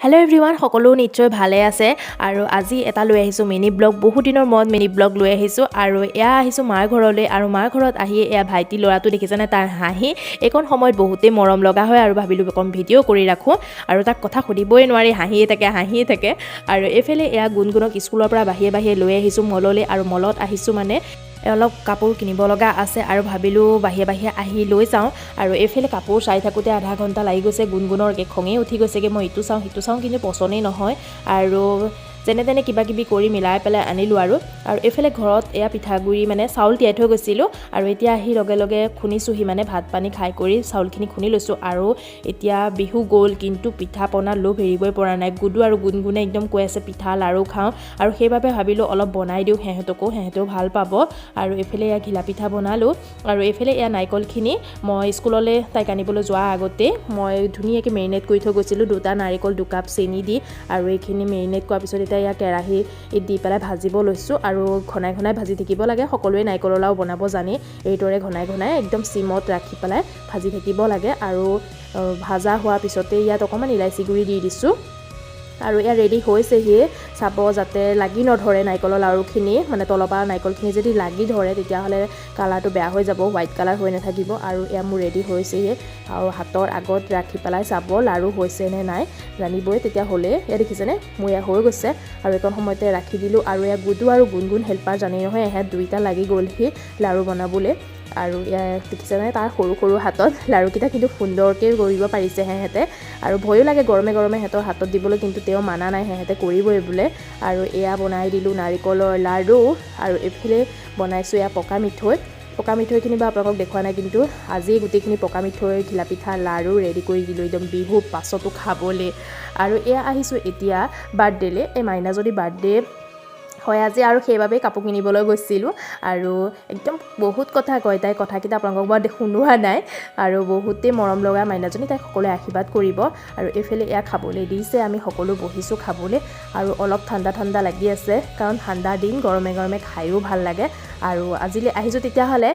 Hello' everyone, সকলো নিশ্চয় ভালে আছে। আৰু আজি এটা লৈ আহিছোঁ মিনি ব্লগ। বহুত দিনৰ মূৰত মিনি ব্লগ লৈ আহিছোঁ। আৰু এয়া আহিছোঁ মাৰ ঘৰলৈ। আৰু মাৰ ঘৰত আহি এয়া ভাইটি ল'ৰাটো দেখিছেনে? তাৰ হাঁহি এইকণ সময়ত বহুতেই মৰম লগা হয়। আৰু ভাবিলোঁ অকণ ভিডিঅ' কৰি ৰাখোঁ। আৰু তাক কথা সুধিবই নোৱাৰি, হাঁহিয়ে থাকে, হাঁহিয়ে থাকে। আৰু এইফালে এয়া গুণগুণক স্কুলৰ পৰা বাহিৰে বাহিৰে লৈ আহিছোঁ মললৈ। আৰু মলত আহিছোঁ মানে অলপ কাপোৰ কিনিব লগা আছে আৰু ভাবিলোঁ বাহিৰে বাহিৰে আহি লৈ যাওঁ। আৰু এইফালে কাপোৰ চাই থাকোঁতে আধা ঘণ্টা লাগি গৈছে। গুণগুণৰ খঙেই উঠি গৈছেগৈ, মই ইটো চাওঁ, সিটো চাওঁ, কিন্তু পচন্দেই নহয়। আৰু যেনে তেনে কিবা কিবি কৰি মিলাই পেলাই আনিলোঁ। আৰু আৰু এইফালে ঘৰত এয়া পিঠাগুড়ি মানে চাউল তিয়াই থৈ গৈছিলোঁ। আৰু এতিয়া আহি লগে লগে খুন্দিছোঁহি, মানে ভাত পানী খাই কৰি চাউলখিনি খুন্দি লৈছোঁ। আৰু এতিয়া বিহু গ'ল, কিন্তু পিঠা পনা লোভ এৰিবই পৰা নাই। গুডু আৰু গুণগুণে একদম কৈ আছে পিঠা লাড়ু খাওঁ। আৰু সেইবাবে ভাবিলোঁ অলপ বনাই দিওঁ সিহঁতকো, সিহঁতেও ভাল পাব। আৰু এইফালে এয়া ঘিলা পিঠা বনালোঁ। আৰু এইফালে এয়া নাৰিকলখিনি মই স্কুললৈ তাইক আনিবলৈ যোৱাৰ আগতেই মই ধুনীয়াকৈ মেৰিনেট কৰি থৈ গৈছিলোঁ, দুটা নাৰিকল 2 কাপ চেনি দি। আৰু এইখিনি মেৰিনেট কৰাৰ পিছত এতিয়া ইয়াৰ কেৰাহী দি পেলাই ভাজিব লৈছোঁ। আৰু ঘনাই ঘনাই ভাজি থাকিব লাগে। সকলোৱে নাৰিকলৰ লাড়ু বনাব জানে। এইদৰে ঘনাই ঘনাই একদম চিমত ৰাখি পেলাই ভাজি থাকিব লাগে। আৰু ভাজা হোৱাৰ পিছতে ইয়াত অকণমান ইলাচি গুড়ি দি দিছোঁ। আৰু এয়া ৰেডি হৈছেহিয়ে। চাব যাতে লাগি নধৰে নাৰিকলৰ লাড়ুখিনি, মানে তলৰ পৰা নাৰিকলখিনি যদি লাগি ধৰে, তেতিয়াহ'লে কালাৰটো বেয়া হৈ যাব, হোৱাইট কালাৰ হৈ নাথাকিব। আৰু এয়া মোৰ ৰেডি হৈছেহিয়ে। আৰু হাতৰ আগত ৰাখি পেলাই চাব লাড়ু হৈছে নে নাই, জানিবই তেতিয়া হ'লে। এয়া দেখিছেনে, মোৰ এয়া হৈ গৈছে। আৰু এইকণ সময়তে ৰাখি দিলোঁ। আৰু এয়া গুডু আৰু গুণগুণ হেল্পাৰ জানেই নহয়, এহেঁত দুইটা লাগি গ'লহি লাড়ু বনাবলৈ। আৰু এয়া দেখিছেনে, তাৰ সৰু সৰু হাতত লাড়ুকেইটা কিন্তু সুন্দৰকৈ কৰিব পাৰিছে সিহঁতে। আৰু ভয়ো লাগে গৰমে গৰমে সিহঁতৰ হাতত দিবলৈ, কিন্তু তেওঁ মানা নাই, সিহঁতে কৰিবই বোলে। আৰু এয়া বনাই দিলোঁ নাৰিকলৰ লাড়ু। আৰু এইফালে বনাইছোঁ এয়া পকা মিঠৈ। পকা মিঠৈখিনি বাৰু আপোনালোকক দেখুওৱা নাই, কিন্তু আজি গোটেইখিনি পকা মিঠৈ, ঘিলা পিঠা, লাড়ু ৰেডি কৰি দিলোঁ একদম বিহুৰ পাছতো খাবলৈ। আৰু এয়া আহিছোঁ এতিয়া বাৰ্থডেলৈ। এই মাইনাজনী বাৰ্থডে হয় আজি আৰু সেইবাবেই কাপোৰ কিনিবলৈ গৈছিলোঁ। আৰু একদম বহুত কথা কয় তাই, কথাকেইটা আপোনালোকক বাৰু শুনোৱা নাই। আৰু বহুতেই মৰম লগা মাইনাজনী, তাইক সকলোৱে আশীৰ্বাদ কৰিব। আৰু এইফালে এয়া খাবলৈ দিছে, আমি সকলো বহিছোঁ খাবলৈ। আৰু অলপ ঠাণ্ডা ঠাণ্ডা লাগি আছে, কাৰণ ঠাণ্ডা দিন, গৰমে গৰমে খায়ো ভাল লাগে। আৰু আজিলৈ আহিছোঁ তেতিয়াহ'লে।